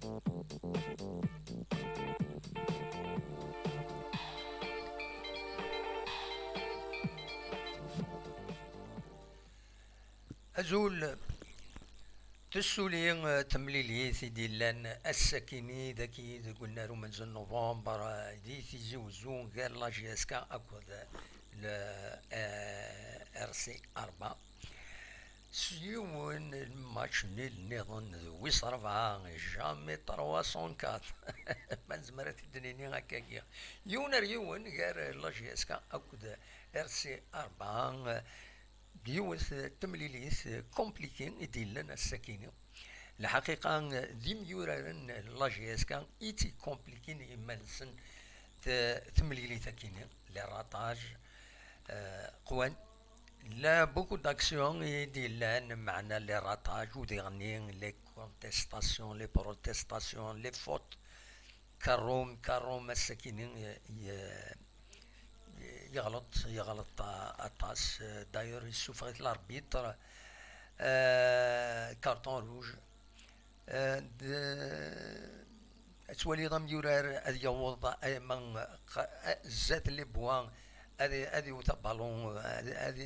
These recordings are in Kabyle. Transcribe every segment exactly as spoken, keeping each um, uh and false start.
Azul. Tessuli, eh, temlilit i d-yellan ass-akini dagi deg unnar umenzu n November, eh, di Tizi Uzzu gar la J S K akked le, eh, R C Arba. S yiwen n match nul nniḍen d wis rebɛa, jamais trois cent quatre. Ma nezmer ad t-id-nini akkagi. Yiwen ar yiwen gar la J S K akked R C Arba. Yiwet n temlilit compliquée i d-yellan ass-akini. Lḥaqiqa, d imyuraren n la J S K i tt-icompliquin i yiman-nsen t-, temlilit-akini, les ratages, euh, qwan. La beaucoup d'actions i d-yellan, meɛna les ratages, u diɣenni les contestations, les protestations, les fautes. Karum, Karum ass-akini, ye-, ye-, yeɣleḍ, yeɣleḍ a-, aṭas. D'ailleurs, yessufeɣ-it l'arbitre, euh, carton rouge. Euh, d-, ad twaliḍ amyurar ad yaweḍ ama qa-, zdat les bois, ad, ad iwet abalun, ad, ad,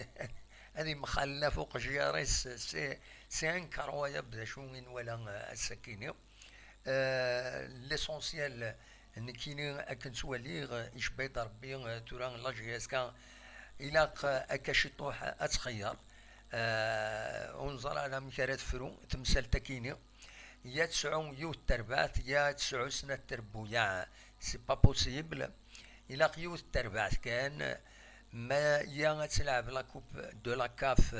ad imxallaf uqejjar-is. C'est, c'est incroyable d acu i nwala, euh, ass-akini. Euh, l'essentiel, nekkini akken ttwaliɣ, icebba-d Rebbi, euh, tura la J S K, ilaq, euh, akka ciṭuḥ ad txeyyer. Euh, ur neẓri ara amek ara tefru temsalt-akini. Ya tesɛu yiwet terbaɛt, ya tesɛu snat trebbuyaɛ. C'est pas possible. Ilaq yiwet terbaɛt kan. Ma ya ad telɛeb la coupe de la CAF,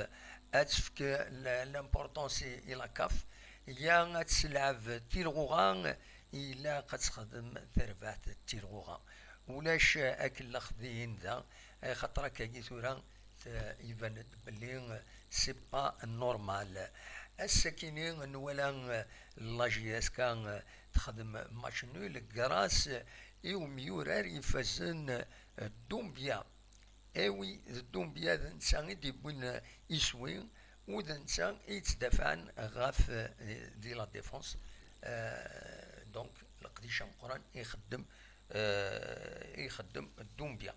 ad tefk l-, l'importance i, i la CAF. Ya ad telɛeb tilɣuɣa, ilaq ad texdem terbaɛt tilɣuɣa. Ulac akellex dihin da, axaṭer akkagi tura, t-, iban-d belli c'est pas normal. Ass-akini nwala la J S K texdem match nul grâce i umyurar ifazen, Doumbia. Eh oui, d Doumbia d netta i d-yewwin iswi, u d netta i yettdafɛen ɣef, eh, di la défense. Euh, donc, leqdic ameqqran ixeddem, euh, ixeddem Doumbia.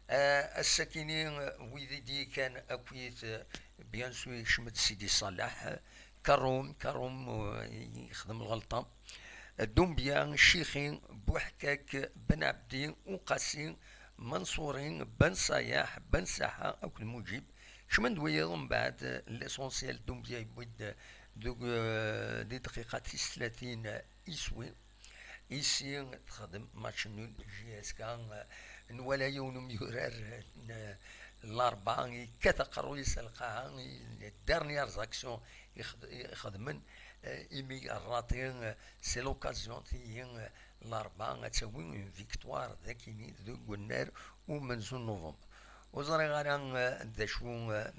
Euh, ass-akini, euh, wid i d-yekkan akkit, euh, bien sûr, yekcem-d Sidi Salah, euh, Karum, Karum, euh, yexdem lɣelṭa. Doumbia, Cixi, Buḥkak, Ben Abdi, Uqasi, Manṣuri, Ben Ṣayaḥ, Ben Saḥa akked Muǧib. Kecmen-d wiyaḍ mbeɛd, l'essentiel, Doumbia yewwi-d deg, eh, di dqiqa tis tlatin iswi. Ici texdem match nul J S K, eh, nwala yiwen umyurar n Larba yekkat aqerruy-is ar lqaɛa, i, les dernières actions ixed-, ixedmen, eh, imi rrati, eh, c'est l'occasion tiyi, eh, Larba ad tawi une victoire dakini deg unnar umenzu n November. Ur ẓriɣ ara, eh, d acu, eh,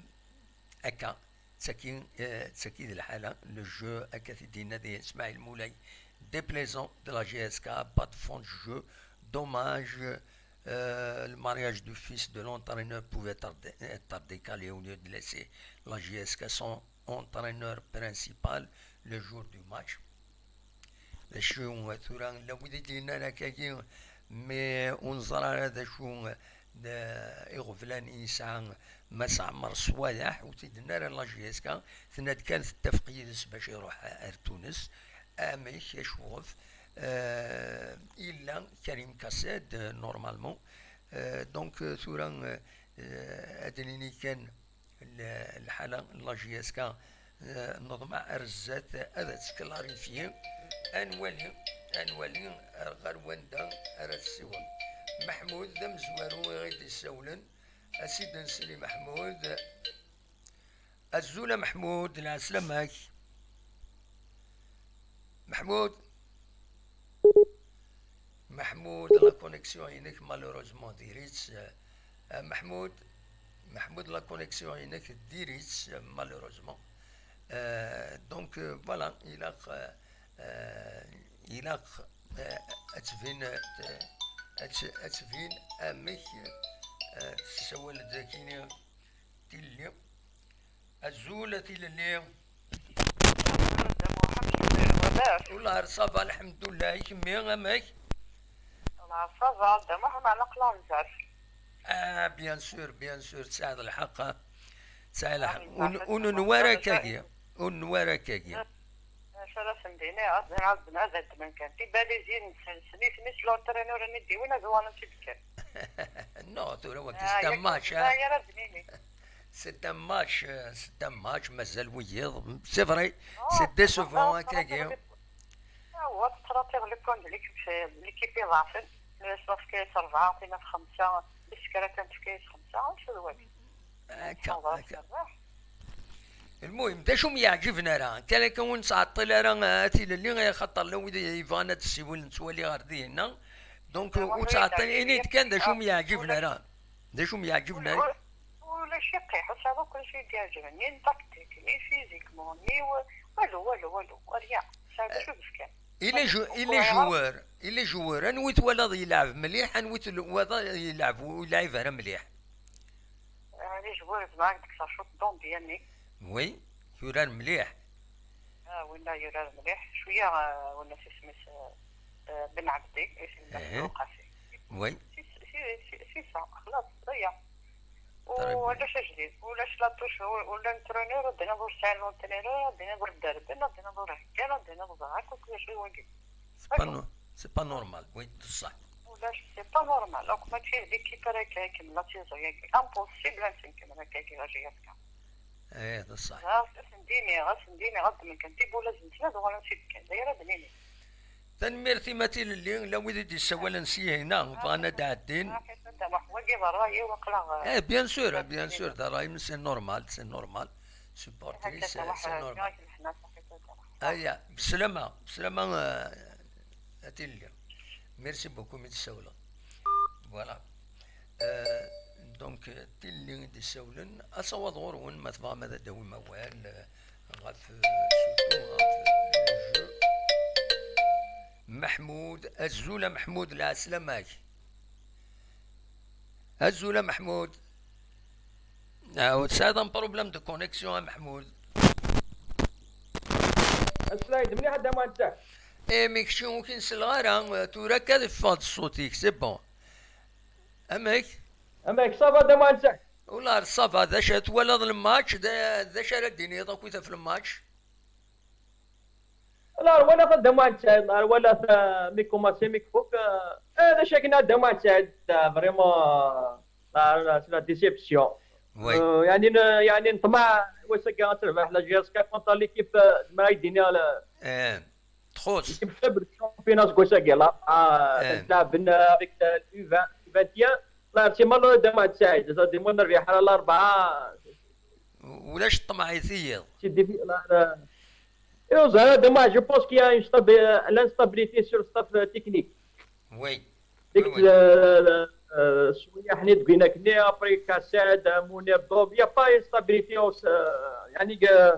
akka, d tagi, eh, d tagi d lḥala, le jeu, akka t-id-yenna di Smaɛil Mulay, déplaisant de la J S K, pas de fond de jeu, dommage, euh, le mariage du fils de l'entraîneur pouvait être, être décalé au lieu de laisser la J S K son entraîneur principal le jour du match. D acu tura, la wid i d-yennan akkagi, mais ur neẓri ara d acu, d iɣeblan i yesɛa Mass Ɛmer Ṣwayeḥ, ur t-id-tenna ara la J S K, tenna-d kan tettafeq yid-s bac iruḥ ar Tunes. Amek, acuɣef? Euh, illa Karim Kased, euh, normalement. Euh, donc, euh, tura, euh, euh, ad d-nini kan l-, lḥala n la J S K, eh, neḍmeɛ ar zdat ad tt-klarifyi. Ad nwali, ad nwali ar ɣer wanda ara tessiweḍ. Meḥmud d amezwaru i ɣ-d-issawlen. Ad s-id-nsel i Meḥmud. Azul a Meḥmud, lɛeslama-k. Meḥmud. Meḥmud, la connexion-inek, malheureusement, diri-tt, euh, Meḥmud. Meḥmud, la connexion-inek, diri-tt, euh, malheureusement. Euh, donc, euh, voilà, ilaq, euh, euh, ilaq, euh, ad tbin, euh, ad t-, ad tbin amek, euh, tessawal-d akini tilelli. Azul a tilelli. Bezzaf. Ula ça va, lḥemdullah. I kemmi, amek? Ula ça va, d amuḥ ma naqla bezzaf. Ah, bien sûr, bien sûr, tesɛiḍ lḥeqq. Tesɛiḍ lḥeqq. Ur nenwa ara akkagi. Ur nenwa ara akkagi. Acu ara sen-d-iniɣ? Ad, ad, ad ddmen kan tibalizin-nsen, snitni s l'entraîneur-nni d-iwin, ad uɣalen-tt-id kan. Non, tura wagi, c'est un match, hein. C'est un match, euh, c'est un match, mazal wiyiḍ. C'est vrai, c'est décevant, akkagi. Awa, tettṛatiɣ le point de l'équipe, l'équipe iḍeɛfen. Sauf que s rebɛa, tina f xemsa, iskra kan tefka-yas xemsa, acu d wagi? Akka, akka. Lmuhim, d acu ur m-yeɛǧiben ara? Kan akka ur nettɛeṭṭil ara, a tilelli, axaṭer llan wid yebɣan ad d-ssiwilen, ttwaliɣ ar dihin-a. Donc, ur ttɛeṭṭil, ini-d kan d acu ur m-yeɛǧiben ara. D acu ur m-yeɛǧiben ara? Ulac iqiḥ, ur sɛiɣ akk acu i d-iɛeǧben, ni n tactique, ni physiquement, ni w-, walu, walu, walu, rien. Sɛiɣ d acu d-fkan. Et les jou-, et les joueurs, et les joueurs, anwi twalaḍ yelɛeb mliḥ, anwi twalaḍ yelɛeb ur yelɛib ara mliḥ? Ah, les joueurs, zemreɣ ad k-d-kkseɣ cwiṭ Dombia-nni. Oui, yurar mliḥ. Ah, winna yurar mliḥ. Cwiya, ah, winna s isem-is, ah, ah, Ben Abdi, isem-is Uqasi. Oui. C'est, c'est, c'est, c'est ça, xlaṣ, aya. Très bien. Ulac ajdid, ulac la touche, u-, ula l'entraîneur, ad d-tiniḍ ur sɛin l'entraîneur, ad d-tiniḍ ur derben, ad d-tiniḍ ur heggan, ad d-tiniḍ ẓer akk, akk d acu i wagi. C'est pas no-, c'est pas normal, oui, d ṣṣeḥ. Ulac, c'est pas normal. Donc, mačči d l'équipe ara k-, kemmel la saison-agi. Impossible ad tt-nkemmel akkagi, la J F K. Eh, d ṣṣeḥ. Ɣas ad sen-d-iniɣ, ad sen-d-iniɣ, ad ddmen kan tibulazin-nsen, ad uɣalen s-id kan. D ayen ara d-nini. Tanemmirt-im a tilelli, la wid i d-yessawalen syin-a, bɣan ad d-ɛeddin. Saḥit a Dda Muḥ, wagi d ṛṛay-iw, aql-aɣ, eh, bien sûr, bien sûr, d ṛṛay-im, c'est normal, c'est normal. Supporter, c'est, c'est normal. Aya, beslama, beslama, eh, a tilelli. Merci beaucoup, mi d-tessawleḍ. Voilà. Euh, donc, euh, tilelli i d-issawlen, asawaḍ ɣur-wen, ma tebɣam ad d-tawim awal, euh, ɣef, euh, surtout ɣef, euh, le jeu. Meḥmud, azul a Meḥmud, lɛeslama-k. Azul a Meḥmud. Ah, tesɛiḍ un problème de connexion a Meḥmud. Aslay-d mliḥ a Dda Muḥend Saḥ. Eh, mais kečči ur k-in-selleɣ ara, tura akka ad iffeɣ-d ṣṣut-ik, c'est bon. Amek? Amek, ça va a Dda Muḥend Saḥ? Ula ça va, d acu, twalaḍ lmatch, d, d acu ara d-tiniḍ akkit ɣef lmatch? La, ar wala ta Dda Muḥend Saɛid, ar wala ta mi kumaṣi, mi kfuk, eh, eh, d acu akken a Dda Muḥend Saɛid, eh, vraiment, eh, la, la, c'est la déception. Oui. Eh, yeɛni, ne-, yeɛni neṭmeɛ wass-agi ad terbeḥ la J S K contre l'équipe, eh, zemreɣ ad d-iniɣ la, eh, txuṣ. L'équipe faible du championnat seg wass-agi, la, ah, eh, tlaɛben, eh, avec, eh, l'U vingt, l'U vingt et un, la, c'est malheureux a Dda Muḥend Saɛid, c'est-à-dire ma nerbiḥ ara Larebɛa. Ulac ṭṭmeɛ i tiyiḍ. C'est diffi-, la, la, Et on dirait, moi, je pense qu'il y a une stabi-, l'instabilité sur le staff, euh, technique. Oui. Deg, oui, oui. Euh, euh, Souya Ḥnid, Guinakni, après Kassad, euh, Mounir Dob, il y a pas une stabilité au, euh, يعني, euh,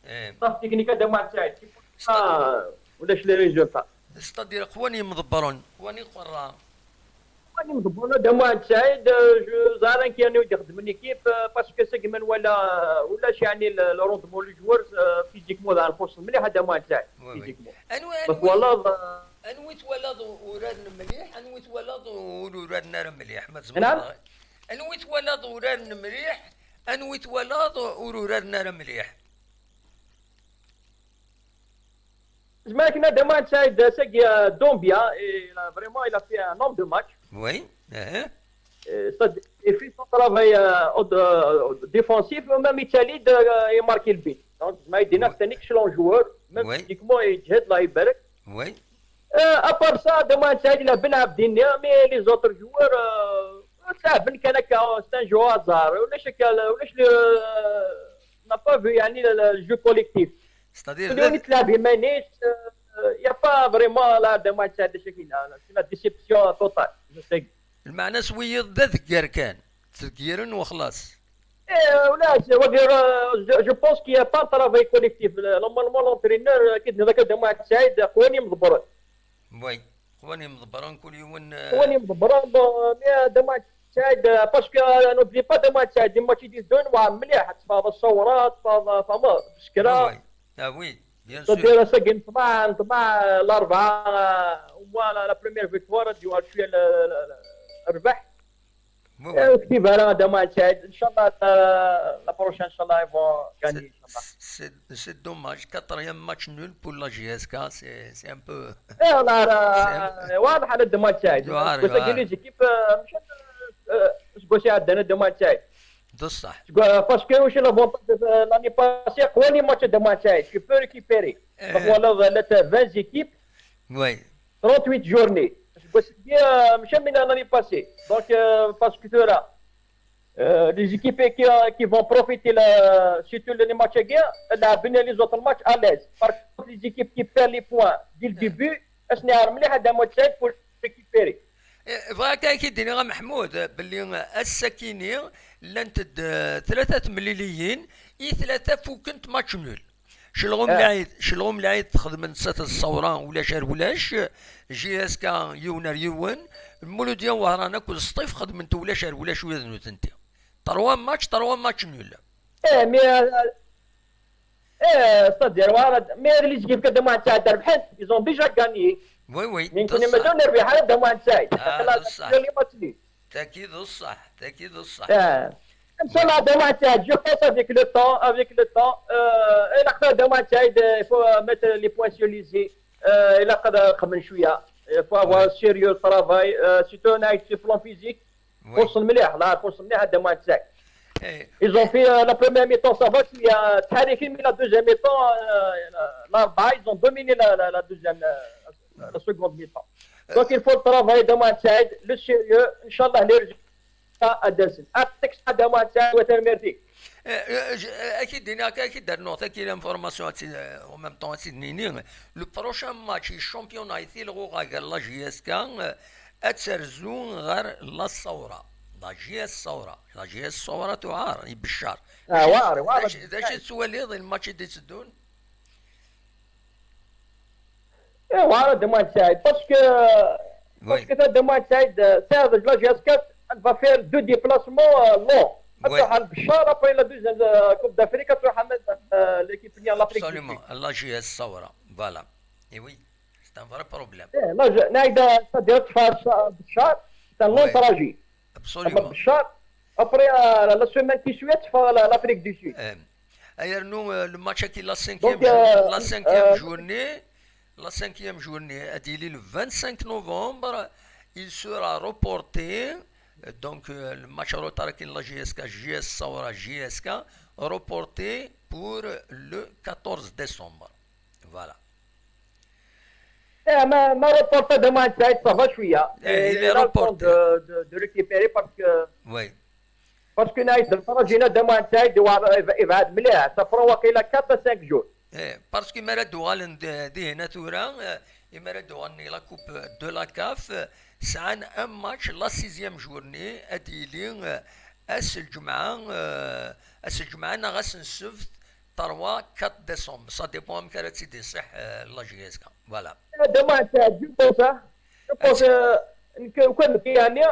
eh, staff technique de Marseille. C'est pour ça, euh, ulac les résultats. C'est-à-dire, qwan yimḍebbren, qwan iqerra. Wani mḍebbren a Dda Muḥend Saɛid, euh, je, ẓer amek yerna ur d-ixeddmen équipe, euh, parce que segmi nwala, euh, ulac yeɛni le, le rendement les joueurs, euh, physiquement d lxus mliḥ a Dda Muḥend Saɛid, oui, oui, physiquement. Anwi, ma anwi, twalaḍ, euh, anwi twalaḍ uraren mliḥ, anwi twalaḍ ur uraren ara mliḥ, ma tzemreḍ. Anwi twalaḍ uraren mliḥ, anwi twalaḍ ur uraren ara mliḥ? Zemreɣ ad d-iniɣ Dda Muḥend Saɛid, ass-agi, euh, Dombia, il a, vraiment, il a fait un homme de match. Oui. Euh, c'est-à-dire, il fait son travail, euh, au, euh, défensif, même yettali-d, euh, il marque le but. Donc, zemreɣ ad d-iniɣ c'est un excellent joueur, même physiquement, yeǧhed, Allah ibarek. Oui. Euh, à part ça, Dda Muḥend Saɛid, il a Ben Abdi, mais les autres joueurs, euh, c'est un joueur hasard. Ulac akka, ulac le, euh, on n'a pas vu, yeɛni, le, le jeu collectif. C'est-à-dire, il y a pas vraiment la, Dda Muḥend Saɛid, c'est la déception totale, je sais. Lmeɛna s wiyiḍ d adegger kan, ttdeggiren u xlaṣ. Eh, ulac, wagi, euh, je, je pense qu'il y a pas un travail collectif. Normalement, l'entraîneur, euh, kif i d-tenniḍ akka, Dda Muḥend Saɛid, qwan yimḍebbren. Oui, qwan yimḍebbren, kul yiwen, euh, qwan yimḍebbren, bon, mais, euh, Dda Muḥend Saɛid, euh, parce que, euh, n'oublie pas Dda Muḥend Saɛid, les matchs i d-iteddun, wa mliḥ, tfeḍ ṣṣawra, tfeḍ, euh, tfeḍ, tfeḍ, ah oui. Ah oui. C'est-à-dire, ass-agi neṭmeɛ, neṭmeɛ, euh, Larebɛa, euh, au moins la, la première victoire, ad yuɣal cwiya l-, l-, l-, rrbeḥ. Oui, oui. Euh, kif ara d amuɛen Saɛid, inchallah, euh, la prochaine, inchallah, ils vont gagner, inchallah. C'est, c'est dommage, quatrième match nul pour la J S K, c'est, c'est un peu... Eh, والله، c'est un peu, euh, واضح على الدموع تاعي. يعار، parce que يعار. Les équipes, euh، مشات، euh، الأسبوع اللي عدى، الدموع تاعي. بصح. Parce que واش l'avantage، euh، l'année passée، قوى les matchs الدموع تاعي. Tu peux récupérer. Donc، voilà، ولات vingt équipes. Oui. Trente-huit journées. الأسبوع اللي عدى، euh، مشى من l'année passée. Donc, euh، parce que là, euh, les équipes qui, euh, qui vont profiter, la, surtout les matchs كاع، لعبنا les autres matchs à l'aise. Par contre, les équipes qui perdent les points dès le début, أسني عارف مليح هذا ماتش pour récupérer. إيه، بغا كان كيديني غا محمود، آه، باللي، آه، السكيني لانت د-، آه، ثلاثة تمليليين، إي ثلاثة فوكنت ماتش نول. شلغوم آه. العيد، شلغوم العيد تخدم نسات الصورة ولاش غير ولاش، جي اس كا يون ار يون، المولودية وهران أكو السطيف خدمت ولاش غير ولاش ويا ذنو تنتي. تروا ماتش، تروا ماتش نول. ايه، مي، ايه، c'est-à-dire، وانا، مي هذا اللي يجي في قدام واحد ساعه ربحت، ils ont déjà gagné. وي، وي، مين كنا بصح. مازال نربح على قدام واحد ساعه. آه، خلاص، بصح. اللي ما تلي. تاكيد الصح، تاكيد الصح. آه. ان شاء الله، قدام واحد ساعه، je pense avec le temps، avec le temps، آه، الى قدام واحد ساعه، il faut mettre les points sur les i. آه، الى قد خمن شويه. Il faut avoir sérieux travail، آه، surtout نايت في plan physique. وي. فرص مليح، لا، فرص مليح هذا ماتش تاعك. إيه. Ils ont fait, euh, la première mi-temps, ça va شوية تحركين، mais la deuxième mi-temps, euh, la, la, ils ont dominé la, la, la deuxième, euh, la seconde mi-temps. Donc, il faut le travail هذا ماتش تاعك، le sérieux، ان شاء الله les résultats à دازن. اتكس هذا ماتش تاعك وتنميرتي. إيه، إيه، ج-، إيه، اكيد هناك، اكيد دار نقطة كي l'information، euh, en même temps سيدنيني. Le prochain match, championnat يثيل غوغا قال la J S K، euh, اتسرزو غير la Saoura. La J S Saoura. La J S Saoura تعار، يبشر. آه، واعر، واعر. داش، داش تسواليض الماتش اللي تسدون؟ ايه، واعر دموع سعيد. Parce que، parce que دموع سعيد، آه، سعيد la J S K، elle va faire deux déplacements، آه، longs. وي. تروح على البشار، après la deuxième، آه، Coupe d'Afrique، تروح عند، آه، l'équipe ديال l'Afrique du Sud. Absolument. La J S Saoura. Voilà. Et oui. C'est un vrai problème. ايه، لا، ج-، نايدا، c'est-à-dire تفاس بشار، c'est un long trajet. Absolument. اما بشار، après، آه، la semaine qui suit، تفا la, l'Afrique du Sud. ايه. ايرنو، آه، الماتش كي la cinquième، donc، jour-، آه، la cinquième، آه، journée، la cinquième journée، هادي لي le vingt-cinq novembre، il sera reporté. Donc, euh, le match retard كاين la J S K، J S Saoura، J S K، reporté pour le quatorze décembre. Voilà. ايه، ما، ما reporté دموع سعيد، ça va شوية. ايه، il est reporté. De, de, de récupérer parce que، oui. Parce que نايت الفرج هنا دموع سعيد يبعد مليح، ça prend واقيلا quatre à cinq jours. ايه، parce que مالا دوغالن د-، دي هنا ثورة، آه، مالا دوغالن la Coupe de la CAF، آه، سعان un match la sixième journée، اديلي، آه، اس الجمعة، آه، اس الجمعة ناغ اس السبت، trois، quatre décembre. Ça dépend امك راه تسيدي صح، آه، la J S K. Voilà. دموع سعيد، je pense، آه، je pense، آه، كان يعني،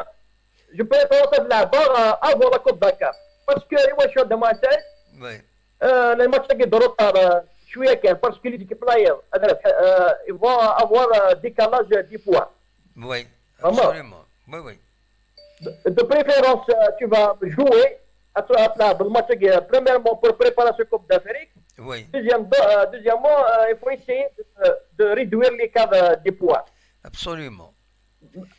je préfère نلعب، آه، avant la Coupe de la CAF. Parce que ايوا شو دموع سعيد؟ Oui. آه، les matchs كي يدوروا طار، آه، شوية كان، parce que les équipes là، آه، ils vont avoir، آه، décalage des points. Oui, vraiment. Absolument. Oui, oui. De, de préférence، آه، tu vas jouer، أت-، أتلعب الماتش كي، premièrement pour préparer la Coupe d'Afrique. Oui. Deuxième، آه، deuxièmement، آه، il faut essayer de, de réduire les cas de, des points. Absolument.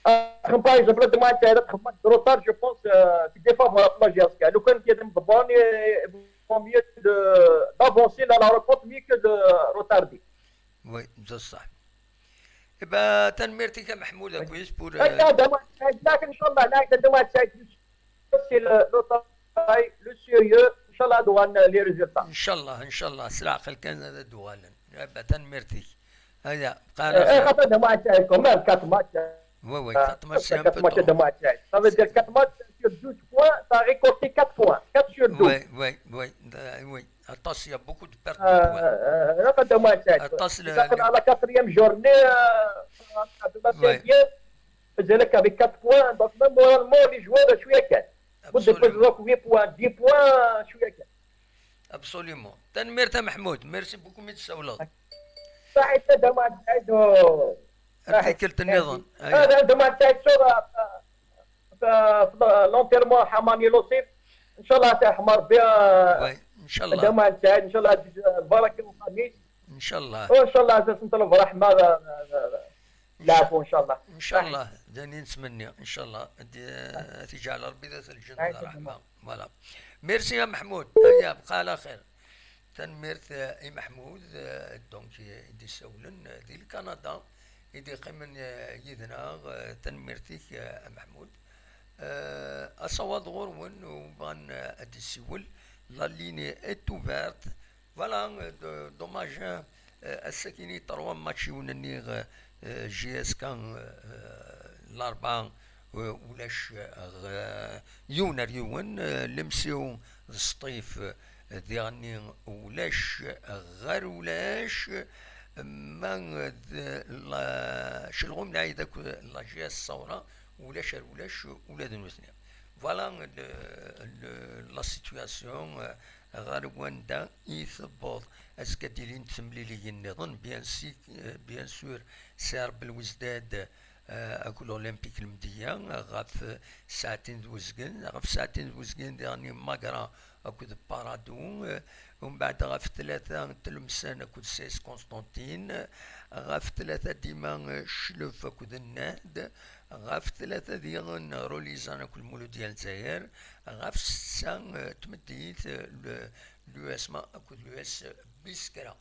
آه، par exemple، هاد الماتش هذا تخمم retard، je pense، آه، c'est défavorable la J S K. لو كان كيدير مضبرني، vaut mieux de, d'avancer la, la rencontre mieux que de retarder. Oui، بصح. إبا تنميرتك يا محمود، oui. كويس pour، هكا آه، هذا ما، هكاك إن شاء الله، لا، هذا ما تساعد. C'est le, le travail, le sérieux، إن شاء الله دوغالن les résultats. إن شاء الله، إن شاء الله، سلا عقل كان هذا دوغالن. إبا تنميرتك. هيا، بقى على إيه، خير. خاطر هذا ما تساعدكم، même quatre matchs. Oui, oui، quatre matchs، c'est un peu trop. Quatre matchs هذا ما تساعد. Ça veut dire quatre matchs sur douze points، t'as récolté quatre points. Quatre sur douze. Oui, oui, oui، oui. Attention, il y a beaucoup de pertes de points. آه، آه، هذا ما تساعد. Attention، إذا كنا على quatrième journée، آه، la cinquième، مازالك avec quatre points، donc même moralement les joueurs شوية كان. Absolument. Donc huit points، dix points، شوية كان. Absolument. Tanemmirt a Meḥmud. Merci beaucoup mi d-tsawleḍ. Saɛid, d Muḥend Saɛid. Tikkelt nniḍen. Hada d Muḥend Saɛid, شوف, في l'enterrement حماني لوسيف. إن شاء الله ترحم ربي. إن شاء الله. Muḥend Saɛid, إن شاء الله البركة الخميس. إن شاء الله. وإن شاء الله تسنطلب رحمة. العفو إن شاء الله. إن شاء الله. داني نتمنى إن شاء الله. تجعل ربي ذات الجنة رحمة. Voilà. Merci يا محمود. هيا بقى على خير. Tanemmirt i Meḥmud, donc, i d-isawlen di Lkanada, i d-iqqimen yid-neɣ. Tanemmirt-ik a Meḥmud. Asawaḍ ɣur-wen, u bɣan ad d-issiwel. La ligne est ouverte. Voilà, dommage, ass-akini trois match i wen-nniɣ, JSK, Larbɛa, ulac, yiwen ar yiwen. Lemsiw d Sṭif, diɣenni ulac ɣer ulac. Ma d Celɣum Lɛid akked la JS Ṣawra, ulac ar ulac ula d nutni. Voilà la situation ɣer wanda i tewweḍ. Azekka ad d-ilint temliliyin nniḍen, bien sûr, Serbel Wezdad akked l'Olympique Lmedya ɣef ssaɛtin d uzgen. Ɣef ssaɛtin d uzgen diɣenni Magra akked Parado. Umbeɛd ɣef tlata Tlemsan akked Seyes Constantine. Ɣef tlata dima Cclef akked Nnad. Ɣef tlata diɣen Rolizan akked Muludya n Lezzayer. Ɣef setta tmeddit l'USMA akked l'US Biskra.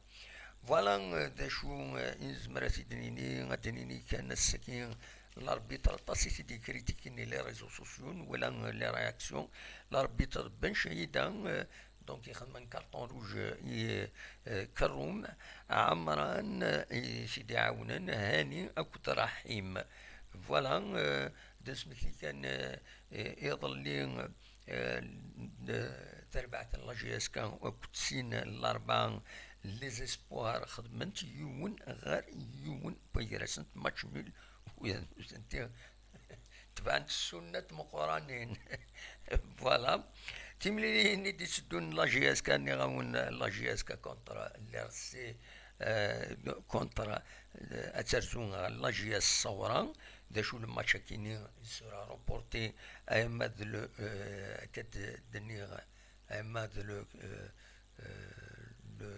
Voilà d acu i nezmer ad t-id-nini. Ad d-nini kan ass-agi l'arbitre aṭas i t-id-ikritikin les réseaux sociaux, nwala les réactions. L'arbitre Ben Chaïda, donc ixedmen carton rouge i Kerrum, Ɛemran i t-id-iɛawnen, Hani akked Raḥim. Voilà, d asmekti kan iḍelli. Tarbaɛt n la JSK akked sin Larbɛa, les Espoirs xedmen-t yiwen ɣer yiwen, wwin gar-asent match nul. Wid nutenti tebɛent ssunnat meqqranin. Voilà. Timliliyin i d-itteddun la JSK, nniɣ-awen la JSK contre l'RC, contre, ad terzu ɣer la JS Ṣawra. D acu le match akini sera reporté, ama d le, akka d-nniɣ, ama d le, le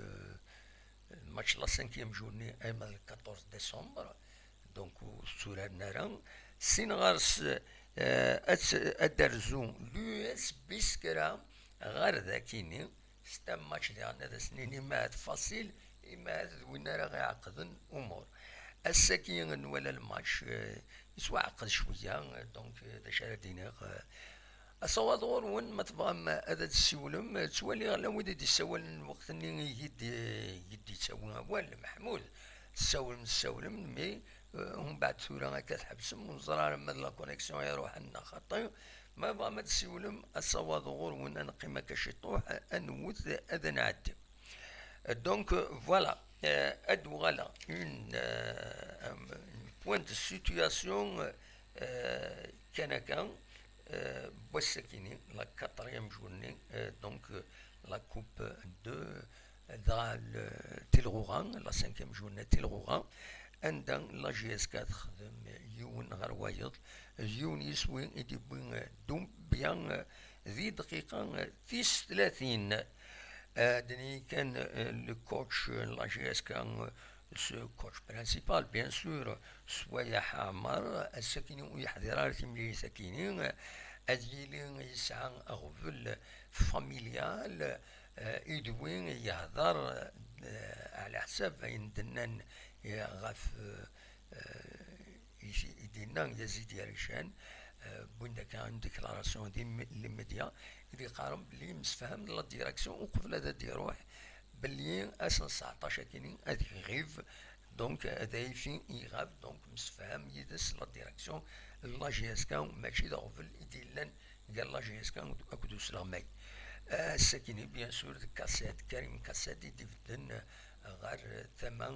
match la cinquième journée, ama d le quatorze décembre. Donc ur tturaren ara. Sin ɣer-s, ad d-terzu l'US Biskra ɣer dakini. C'est un match diɣen ad as-nini ma d facile, ma d win ara ɣ-iɛeqden umur. Ass-agi nwala lmatch, yettwaɛqed cwiya, donc d acu ara d-iniɣ. Asawaḍ ɣur-wen, ma tebɣam ad d-tessiwlem. Ttwaliɣ llan wid i d-issawalen lweqt-nni i yi-d-yettawi awal, Meḥmud. Tessawlem, tessawlem, mais umbeɛd tura akka tḥebsem, ur neẓri ara ma d la connexion i iruḥen neɣ xaṭi. Ma tebɣam ad d-tessiwlem, asawaḍ ɣur-wen, ad neqqim akka ciṭuḥ, ad nwet, ad nɛeddi. Donc voilà, ad d-uɣaleɣ une, un point de situation, kan akka, wass-akini, la quatrième journée, donc la coupe de dɣa Tilɣuɣa, la cinquième journée Tilɣuɣa, anda la JSK texdem yiwen ɣer wayeḍ, d yiwen yiswi i d-yewwi Dumbia di dqiqa tis tlatin. Ad d-nini kan le coach n la JSK, ce coach principal, bien sûr, Swayeḥ Ɛmer, ass-akini ur yeḥḍir ara timlilit-akini, ad yili yesɛa aɣbel familial, i d win yehḍer ɛla ḥsab ayen d-nnan ɣef, i d-yenna Yazid Yarican, wwin-d akka une déclaration di les médias i d-yeqqaren belli yemsefham d la direction uqbel ad d-iruḥ, belli ass n sɛeṭṭac akini ad iɣib, donc ad ayfi iɣab, donc msefham yid-s la direction n la JSK, mačči d aɣbel i d-yellan gar la JSK akked usleɣmay. Ass-akini, bien sûr, d Kassad, Karim Kassad i d-ibedden ɣer tama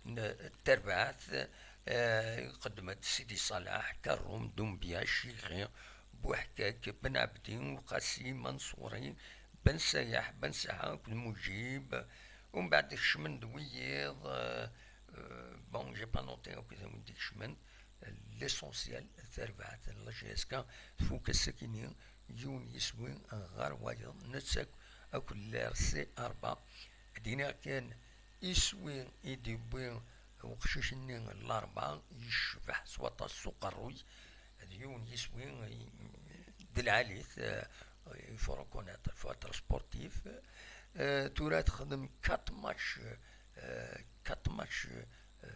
n terbaɛt. Iqeddem-d Sidi Salaḥ, Karum, Dumbia, Cixi, Buḥkak, Ben Ɛebdi, Uqasi, Manṣuri, Ben Sayaḥ, Ben Saḥa akked Mujib, umbeɛd kecmen-d wiyiḍ, euh, euh, bon, j'ai pas noté akk wid i d-ikecmen. L'essentiel, tarbaɛt n la J S K tfuk ass-akini, yiwen yiswi ɣer wayeḍ, netta akk-, akked l'R C rebɛa. Ad d-iniɣ kan, iswi i d-yewwi uqcic-nni n Larebɛa yecbeḥ s waṭas s uqerruy, d yiwen yiswi i-, d lɛali-t, euh, il faut reconnaître, il faut être sportif. Euh, tura texdem quatre matchs, euh, quatre matchs, euh,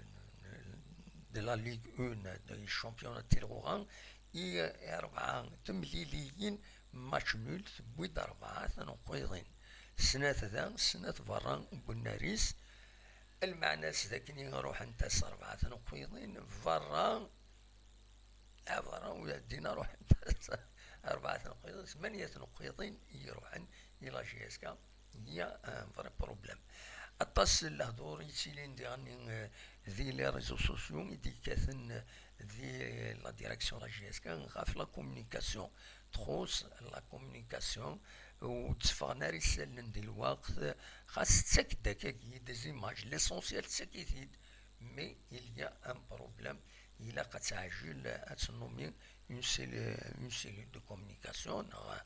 de la Ligue un, du championnat tilɣuɣa, i, i rebɛa temliliyin, match nul, tewwi-d rebɛa tanqwiḍin. Snat da, snat berra n unnar-is. Lmeɛna-s d akken i ruḥent-as rebɛa tanqwiḍin berra, berra ur ɛeddin, ruḥent-as rebɛa tanqwiḍin, tmanya tanqwiḍin i iruḥen i la J S K. Il y a un vrai problème. Aṭas n lehdur yettilin diɣen, euh, di les réseaux sociaux i d-yekkaten, euh, di la direction la J S K ɣef la communication. Txuṣ la communication, ur d-tteffɣen ara isallen di lweqt, xas tettak-d akkagi des images, l'essentiel tettak-it-id, mais il y a un problème. Ilaq ad teɛjel ad tennumi une cellule, une cellule de communication, neɣ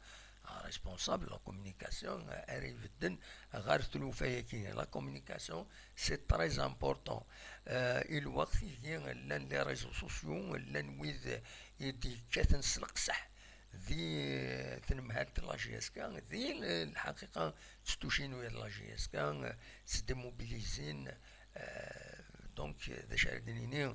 un responsable de la communication, ara ibedden ɣer tlufa-agi. La communication, c'est très important. Euh, i lweqt-agi llan les réseaux sociaux, llan wid i d-yekkaten s leqseḥ di tnemhalt n la J S K, di lḥaqiqa tttucin wiyaḍ n la J S K, ttdemobilizin, euh, donc, d acu ara d-nini,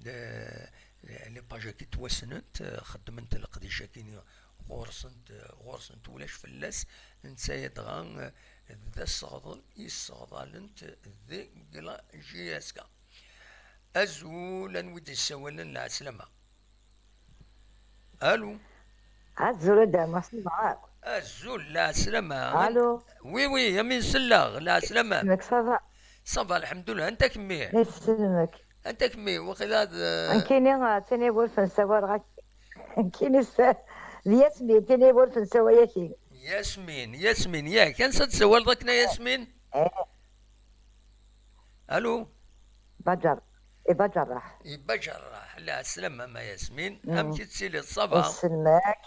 les pages-agi ttwassnent, xeddment leqdic-agi-nni ɣur-sent, ɣur-sent ulac fell-as, netta dɣa d aseɣḍel i sseɣḍalent deg la J S K. Azul, anwa i d-yessawalen? Lɛeslama. Allô. Azul a Dda Muḥ, ça va? Azul, lɛeslama. Allô. Oui, oui, am selleɣ, lɛeslama. Nek ça va? Ça va, lḥemdullah. Anta kemmi? Nek sellemek. Anta kemmi? Waqila d... Nekkini, ah, Tini Wolf n Sawal ɣak. Nekkini s-, d Yasmin, Tini Wolf n Sawal yaki. Yasmin, Yasmin, yak. Ansa d-tsawaleḍ akken a Yasmin? Eh. Allô. Baǧer. Ibaǧerraḥ. Ibaǧerraḥ. Lɛeslama ma Yasmin. Mm. Amek i tettiliḍ? Ça va? Isselmek.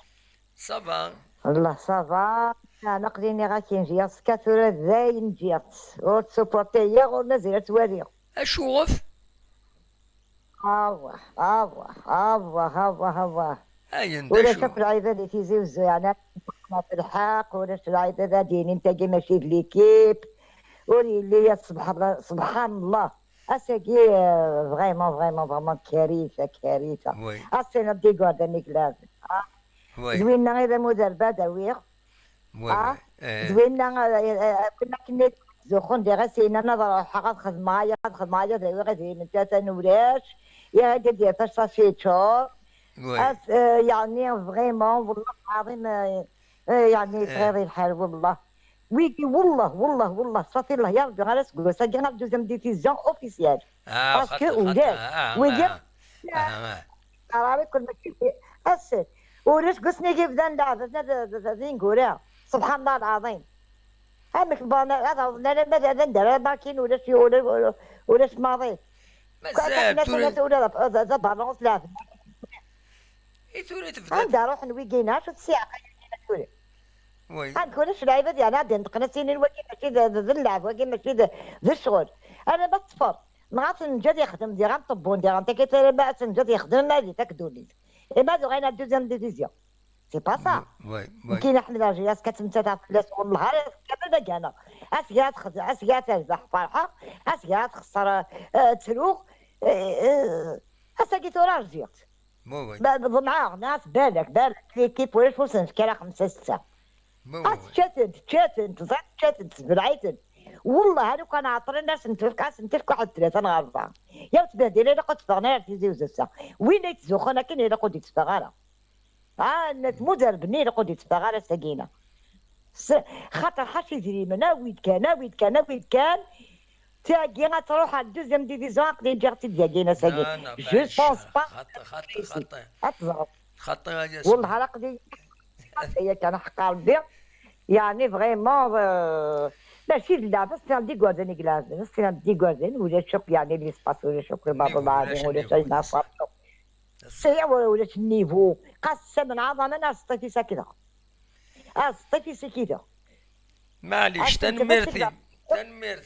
Ça va. Wallah, ça va. Ayen aql-i nniɣ-ak-in, ǧǧiɣ-tt akka tura d ayen ǧǧiɣ-tt. Ur tt-supportiɣ, ur mazal ad tt-waliɣ. Acuɣef? Awah, awah, awah, awah, awah. Ayen d acu? Ulac akk lɛibad i Tizi Uzzu, yeɛni, ɣef lḥeqq, ulac lɛibad ad d-yinin tagi mačči d l'équipe. Ur yelli, ya subḥan-, subḥan Allah. Ass-agi, euh, vraiment, vraiment, vraiment, karita, karita. Oui. Ass-agi, d igerdan i yellan. Ah. Oui. D winna i d amudar bad awiɣ. Oui, ah, oui. Eh. D winna, eh, eh, eh, winna akken i ttzuxxun di ɣas yenna ad ruḥeɣ ad xedmeɣ aya, ad xedmeɣ aya, ad awiɣ idrimen, atan ulac. Iɣ ad d-yaf ass-a s yeččur. Oui. As-, eh, yeɛni, vraiment, wallah lɛaḍim, eh, eh, yeɛni, eh, yesɣiḍ lḥal, wallah. Wigi, wallah, wallah, wallah, ṣṣafi Allah, ya Rebbi, ɣer aseggas-agi, ɣer deuxième division officielle. Ah, parce que xaṭi, xaṭi, ulac. Ah, wigi, ah, ah, ah. Ara ikun mačči d ass-n. Ulac deg wasmi i yebdan leɛbad d, d, d, d ineggura. Subḥan Allah lɛaḍim. Amek bɣan ad awḍen alamma d, d anda ara barkin, ulac, ulac, ulac maḍi. Mazal tura, tura d, d, d abalance leɛbad. I tura tebda. Anda ruḥen wigina, acu tessiɛqa tura? Oui. Amek ulac lɛibad, yeɛni ad d-inṭqen ad s-inin wagi mačči d, d, d lleɛb, wagi mačči d, d ccɣel. Alamma teṭṭfeḍ. Neɣ ad t-neǧǧ ad yexdem diɣ am ṭebbun diɣ, anta kif alamma ad t-neǧǧ ad yexdem ad ittak ddunit. Ima d uɣayen ar deuxième division. C'est pas ça. Oui, oui. Nekkini ḥemmleɣ J S K, ttmettateɣ fell-as, wellah ara kamel ma gganeɣ. Asga ad xez-, asga ad terbeḥ ferḥeɣ, asga ad texṣer, eh, ttruɣ, eh, eh, ass-agi tura rziɣ-tt. Oui, oui. Ba-, ḍemɛeɣ, nas, balak, balak, l'équipe ulac ur sen-fki ara xemsa, setta. Oui, oui, oui. As ččatent, ččatent, ẓer ččatent, sbelɛiten. Wellah, a lukan ɛeṭṭlen, as-tent-tefk, as-tent-tefk waḥed tlata neɣ rebɛa. Yaw tbehdila, ilaq ur teffɣen ara ar Tizi Uzzu ass-a. Win i yettzuxxun akken, ilaq ur d-itteffeɣ ara. Ah, nna tmudar benni, ilaq ur d-itteffeɣ ara ass-agi-ina. S-, xaṭer ḥaca idrimen, awi-d kan, awi-d kan, awi-d kan. Tagi ad truḥ ar deuxième division, aql-i ǧǧiɣ-tt-id yagi, ass-agi. Non, non, je pense pas. Xaṭi, xaṭi, xaṭi. Ad teẓreḍ. Xaṭi, ay ass-, wellah, aql-i, aya kan, ḥeqqa Rebbi. Yeɛni vraiment, euh, mačči d lɛeb, c'est un d igerdan i ilɛaben, c'est un d igerdan, ulac akk yeɛni l'espace, ulac akk lbaḍu lɛali, ulac ayen afa. C'est ulac niveau. Qas s amenɛaḍ aman aẓeṭṭif-is akk da. Aẓeṭṭif-is akk da. Maɛlic, tanemmirt-im. Tanemmirt.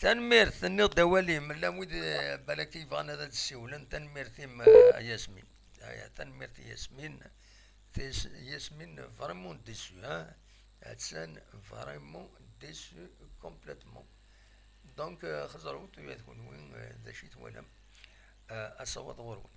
Tanemmirt, tenniḍ-d awal-im. Llan wid, eh, balak yebɣan ad d-ssiwlen. Tanemmirt-im, eh, a Yasmin. Aya, tanemmirt i Yasmin. Tis-, Yasmin vraiment déçue, hein. Attan vraiment déçue complètement. Donc, euh, xeẓrut ula d kunwi, euh, d acu i twalam, euh, asawaḍ ɣur-wen.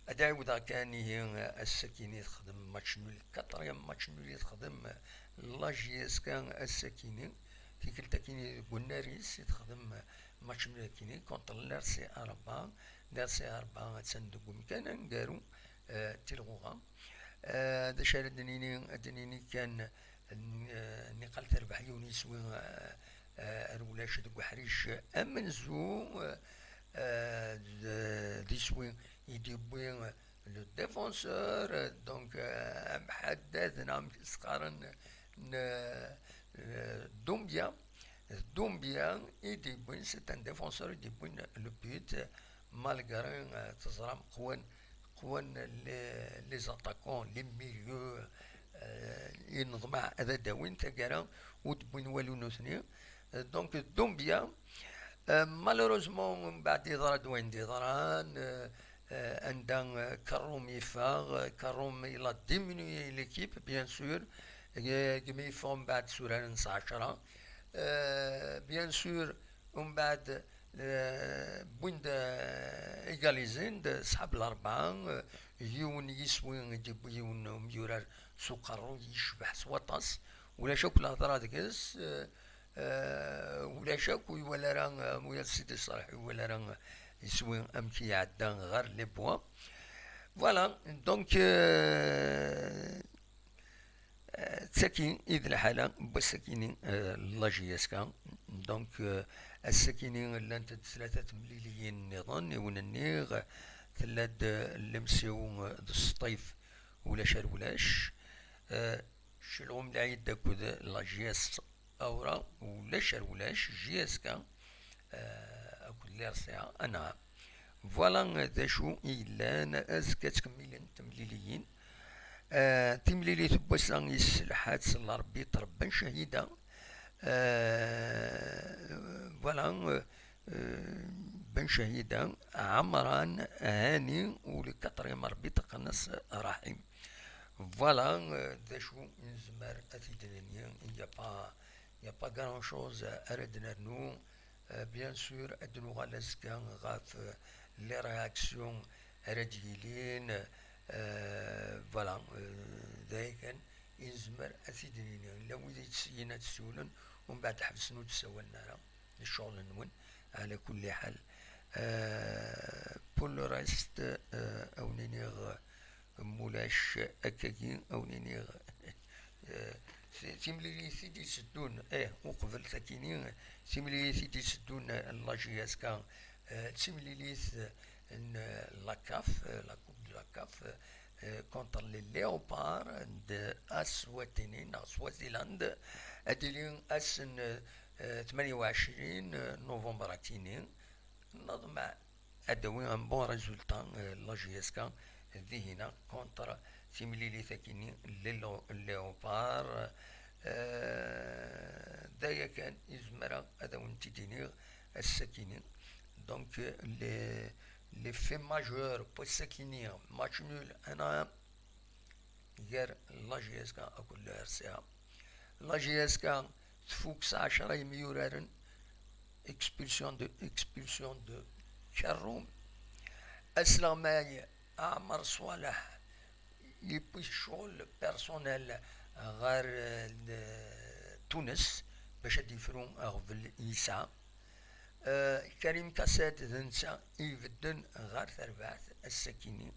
Ad ɛiwdeɣ kan ihi, euh, ass-akini texdem match nul, quatrième match nul i texdem, euh, la J S K ass-akini. Tikkelt akini deg unnar-is i texdem, euh, match nul akini contre l'R C A Rabat. L'R C A Rabat attan deg umkan aneggaru, euh, tilɣuɣa. Euh, d acu ara d-nini? Ad d-nini kan, n-, eh, niqal terbeḥ yiwen yiswi, eh, eh, ar ulac deg uḥric amenzu, eh, eh, d, d iswi i d-yewwi le défenseur, eh, donc, eh, amḥaddad neɣ amek s-qqaren, n, eh, Doumbia. Doumbia i d-yewwin, c'est un défenseur i d-yewwin le but, malgré, eh, teẓram qwan qwan les, les attaquants, les milieux, euh, i neḍmeɛ ad d-awin taggara ur d-wwin walu nutni. Euh, donc Doumbia, euh, malheureusement, mbeɛd yeḍra-d wayen d-yeḍran, euh, euh, anda, euh, Karum yeffeɣ, euh, Karum, il a diminué l'équipe, bien sûr. Euh, gmi yeffeɣ mbeɛd suraren s ɛecra. Euh, bien sûr, mbeɛd, eh, wwin-d, eh, égalisin-d, ṣḥab Larebɛa, eh, yiwen yiswi i d-yewwi yiwen umyurar s uqerruy yecbeḥ s waṭas, ulac akk lehḍra deg-s, eh, eh, ulac akk ur iwala ara, eh, Muyad Sidi Ṣaleḥ ur iwala ara, eh, iswi amek i iɛedda ɣer les Bois. Voilà, donc, eh, Eh, d tagi i d lḥala n wass-akini, eh, la J S K. Donc, eh, ass-akini llant-d tlata temliliyin nniḍen, i wen-nniɣ, tella-d, eh, Lemsiw, eh, d Sṭif, ulac ar ulac. Eh, Celɣum Lɛid akked la J S Awra, ulac ar ulac, J S K, eh, akked l'R C A, anɛam. Voilà d acu i yellan. Azekka ttkemmilen temliliyin. Eh, timlilit n wass-a yesselḥa-tt l'arbitre Ben Chahida. Eh, voilà, eh, eh, Ben Chahida, Amran Hani u le quatrième arbitre Qanas Rahim. Voilà, eh, d acu nezmer ad t-id-nini. Il y a pas, il y a pas grand chose ara d-nernu. Euh, bien sûr, ad d-nuɣal azekka ɣef, euh, les réactions ara d-yilin. Euh, voilà, euh, d aya kan i nezmer ad t-id-nini. Llan wid yettesyin ad ssiwlen, umbeɛd ḥebsen ur d-ssawalen ara, d ccɣel-nwen, ɛla kulli ḥal. Euh, pour le reste, euh, a wen-iniɣ, mulac akkagi, a wen-iniɣ, eh, ti-, timlilit i d-itteddun, eh, uqbel takini, timlilit i d-itteddun, eh, n la J S K, eh, d timlilit n, eh, la CAF, eh, la Coupe de la CAF, eh, contre les Léopards de Eswatini neɣ Swaziland, ad d-tili ass n, eh, tmanya u ɛecrin novembre akini. Neḍmeɛ ad d-tawi un bon résultat, euh, la J S K, dihina, contre timlilit akini, les Lo-, Léopards. Euh, d aya kan i zemreɣ ad awen-t-id-iniɣ ass-akini. Donc, euh, les, les faits majeurs n wass-akini, match nul, un à un, gar la J S K akked le R C A. La J S K tfuk s ɛecra imyuraren, expulsion de, expulsion de Karum. Asleɣmay Ɛmer Ṣwaleḥ yewwi ccɣel personnel ɣer, eh, Tunes bac ad d-yefru aɣbel yesɛa. Eh, Karim Kasad d netta i ibedden ɣer terbaɛt ass-akini.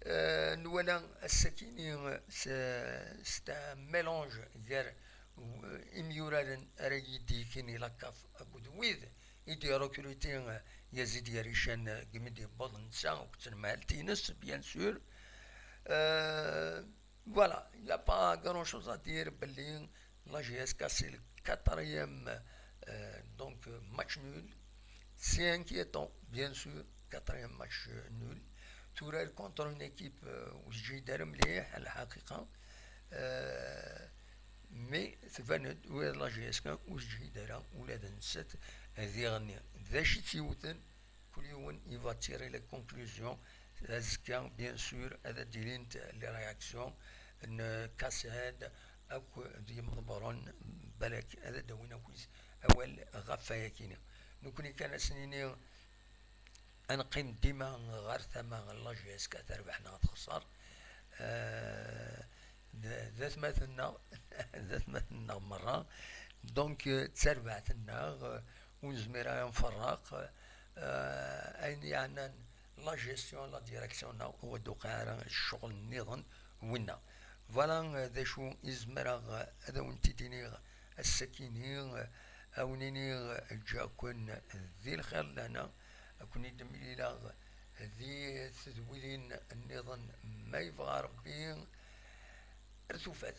Eh, nwala ass-akini, c'est, c'est un mélange gar, eh, imyuraren ara yi-d-yekini la CAF akked wid i d-irekruti, eh, Yazid Yarican, eh, gmi d-yewweḍ netta akked tenmehalt-ines, bien sûr. Eh, Voilà, il n'y a pas grand chose à dire. Belli la J S K, c'est le quatrième euh, donc, euh, match nul. C'est inquiétant, bien sûr, quatrième match euh, nul. Turar contre une équipe euh, ur teǧǧi-d ara mliḥ, الحقيقة. Euh, mais c'est vrai, la J S K ur teǧǧi-d ara ula d nettat diɣenni. D acu i tt-yewwten? Kul yiwen il va tirer les conclusions. Azekka, bien sûr, ad d-ilint les réactions n Kaseɛd akk d yimḍebbren, balak ad d-awin akk awal ɣef wayakini. Nekkni kan ad s-nini ad neqqim dima ɣer tama n la J S K, terbeḥ neɣ texṣer. Euh, d d atmaten-nneɣ, d atmaten-nneɣ merra. Donc, euh, d tarbaɛt-nneɣ, euh, ur nezmir ara ad nferreq. Euh, ayen yeɛnan la gestion, la direction-nneɣ, ur d-tuqiɛ ara ccɣel nniḍen winna. Voilà, euh, d acu i zemreɣ, euh, ad awen-t-id-iniɣ ass-akini, euh, ad awen-iniɣ, euh, ǧǧiɣ-ken di lxir lana, ad ken-id-mlileɣ di tedwilin nniḍen ma yebɣa Rebbi. Ar tufat.